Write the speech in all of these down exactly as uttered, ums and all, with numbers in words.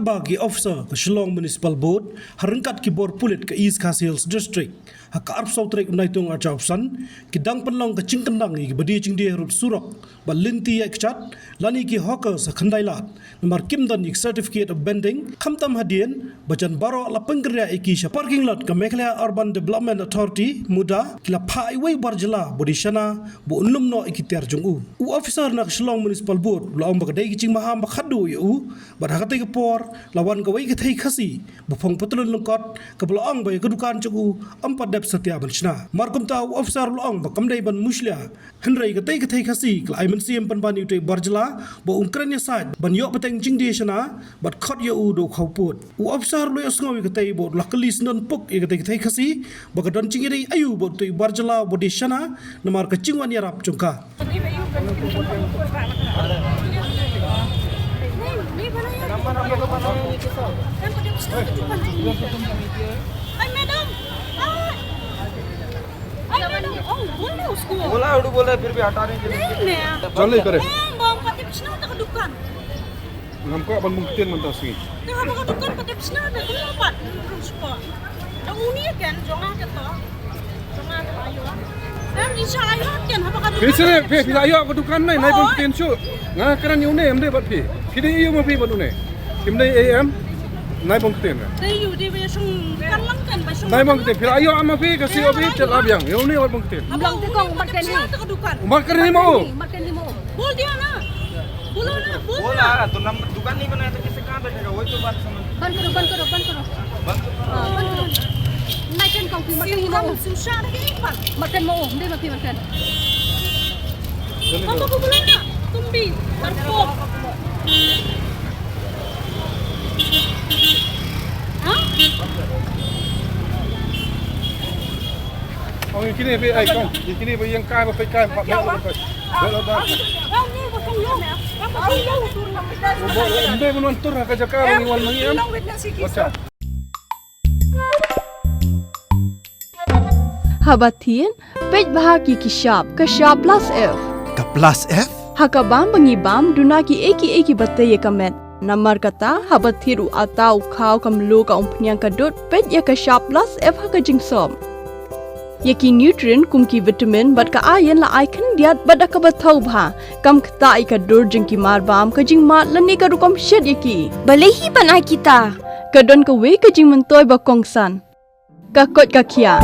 Ba ki officer ka Shillong Municipal Board ha ryngkat ki bor pulit ka East Khasi Hills District ha ka arphew saw tarik u Naitung arphew san ki dang pynlong ka jingkyndang ïa ki ba die jingdie harud surok ba lynti ïa ki chat lane ki hawkers ha Khyndai Lad namar kim don ïa ki certificate of vending khamtam hadien ba jan baroh la pynkynriah ïa ki sha parking lot ka Meghalaya Urban Development Authority MUDA ki la phah iwei bar jylla ba die shana ba un lum noh ïa ki tiar jong u. U officer na ka Shillong Municipal Board u la ong ba ka dei ka jingmaham ba khatduh ïa u bad ha katei ka por la wan kawei ka thei Khasi ba phong patlun lyngkot kaba la ong ba ïa ka dukan jong u ym pat dep satia ban shna. Mar kumta u officer u la ong ba kam dei ban mushlia hynrei katei ka thei Khasi ka la ai mynsiem pynban ïa utei u bar jylla ba un kren ïasaid ban ïoh pateng jingdie shna bad khot ïa u da u khawpud. U officer u la ïohsngew ïa katei bad u la kylli syndon puk ïa katei ka thei Khasi ba ka don jingïadei aïu bad utei u bar jylla ba die shana namar ka jingwan ïarap jong ka. अरे मैडम, अरे मैडम, ओ, बोल रहे उसको। बोला, उड़ू बोला, फिर भी हटा नहीं, नहीं, नहीं। चल, नहीं करे। ए, बम, पति पिछना तक दुकान। Ngam kwah ban bungktin mynta sngi. Te haba ka dukan pat dep shna te kumno pat nrung shkor. Jong uni ken, jong nga ken to. Jong nga ken ayo. Em, insha ayo ken haba ka dukan. Phi sini, phi, phi ayo ka dukan nai, nai bungktin shu. Nga kren ïa une, em dei bad phi. Phi dei ïa ma phi bad une. Kim dei A M. Nai bungktin. Te ïa u dei ba ïa shong kan lang ken, ba shong. Nai bungktin, phi ayo ma phi ka C O B te la biang. Ïa une wat bungktin. Abang te kong, mat ken ni. Mat ken ni mo. Mat ken ni mo. बोल दिया ना, बोलो ना, बोल बोला ना। तो नंबर दुकान नहीं बनाया तो कैसे, कहाँ बैठेगा? वही तो बात समझ। बंद करो, बंद करो, बंद करो। बंद करो। हाँ, बंद करो। मैं टेन काउंटी, मैं टेन सिंगम, माओ। सुशांत के एक बार। मैं टेन माओ, दे मैं टेन। चलो। पापा को बुलाओ ना, तुम भी। और को। Ong ïa kine phi ai kong, ïa kine phi ïeng kai ba phi kai pat. Ïa la ba. Ym dei ban wan tur ha ka jaka ba ngi wan ma ngi em. What's up? Haba thied, peit bha ki ki shap, ka shap plus F. Ka plus F? Ha ka bam ba ngi bam, duna kiei kiei kiba tei ïa ka met. Namar kata, haba thied u atta, u khaw, ka mluh, ka umphniang, ka dud, peit ïa ka shap plus F ha ka jingsop. Ïa ki nutrient kum ki vitamin bad ka iron la ai khyndiat bad da kaba thaw bha. Kam ktah ïa ka dur jong ki mar bam, ka jingmad lane ka rukom shet ïa ki. Balei hi ban ai kita? Ka don kawei ka jingmyntoi ba kongsan. Ka koit ka khiah.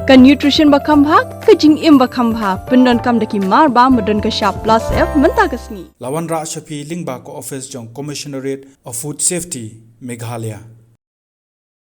Ka nutrition ba kham bha, ka jingim ba kham bha. Pyndonkam da ki mar bam ba don ka shap plus F mynta ka sngi. La wanrah sha phi lyngba ka office jong Commissionerate of Food Safety, Meghalaya.